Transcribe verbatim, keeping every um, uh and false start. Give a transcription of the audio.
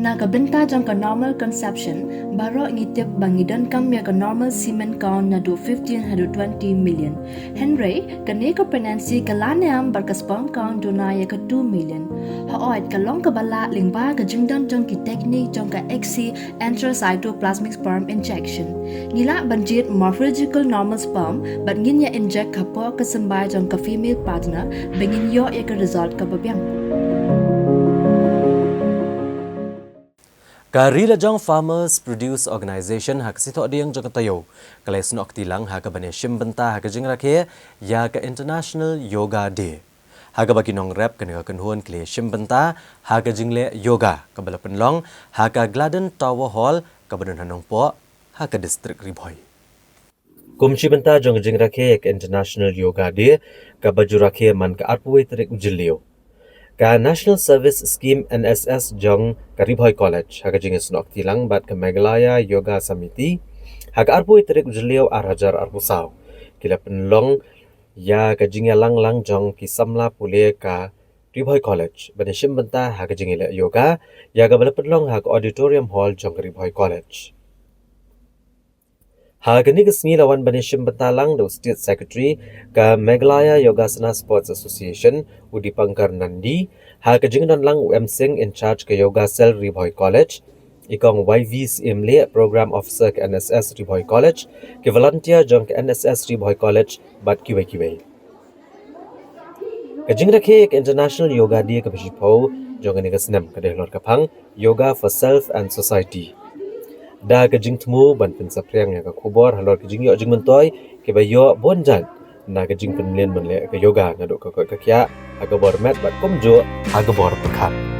Na ka bynta jong ka normal conception, baroh ngi tip ba ngi donkam ïa ka normal semen count naduh fifteen haduh twenty million. Hynrei, kane ka pregnancy ka la niam bad ka sperm count duna ïa ka two million. Hooid, ka long kaba lah lyngba ka jingdon jong ki teknik jong ka X C enterocytoplasmic sperm injection. Ngi lah ban jied morphological normal sperm bad ngin ïa inject hapoh ka symbai jong ka female partner ba ngin ïoh ïa ka result kaba biang. Ka Ri Lajong Farmers Produce Organisation ha ka Sitohdieng jong ka Taïew ka la snoh kti lang ha kaban ïashim bynta ha ka jingrakhe ïa ka International Yoga Day. Ha kaba ki nongrep kane ka kynhun ki la ïashim bynta ha ka jingleh yoga kaba la pynlong ha ka Gladden Tower Hall kaba don ha Nongpoh ha ka district Ri Bhoi. Kum shi bynta jong ka jingrakhe ïa ka International Yoga Day kaba ju rakhe man ka arphew tarik u Jylliew, ka National Service Scheme N S S jong ka Ri Bhoi College ha ka jingïasnoh kti lang bad ka Meghalaya Yoga Samiti ha ka arphew tarik u Jylliew ar hajar arphew saw ki la pynlong ïa ka jingïalang lang jong ki samla pule ka Ri Bhoi College ban ïashim bynta ha ka jingïaleh yoga ïa kaba la pynlong ha ka Auditorium Hall jong ka Ri Bhoi College. Ha kane ka sngi la wan ban ïashim bynta lang da u State Secretary ka Meghalaya Yogasana Sports Association, u Dipankar Nandi, ha ka jingdon lang u M Singh, in charge ka Yoga Cell Ri Bhoi College, i kong Y V Syiemlieh, Program Officer ka N S S Ri Bhoi College, ki volunteer jong ka N S S Ri Bhoi College bad kiwei kiwei. Ka jingrakhe ïa ka International Yoga Day kaba shiphew jong kane ka snem ka dei halor ka phang Yoga for Self and Society, da ka jingthmu ban pynsaphriang ïa ka khubor halor ka jingïoh jingmyntoi kiba ïoh bun jait na ka jingpynmlien ban leh ka yoga naduh ka koit ka khiah ha ka bor met bad kumjuh ha ka bor pyrkhat.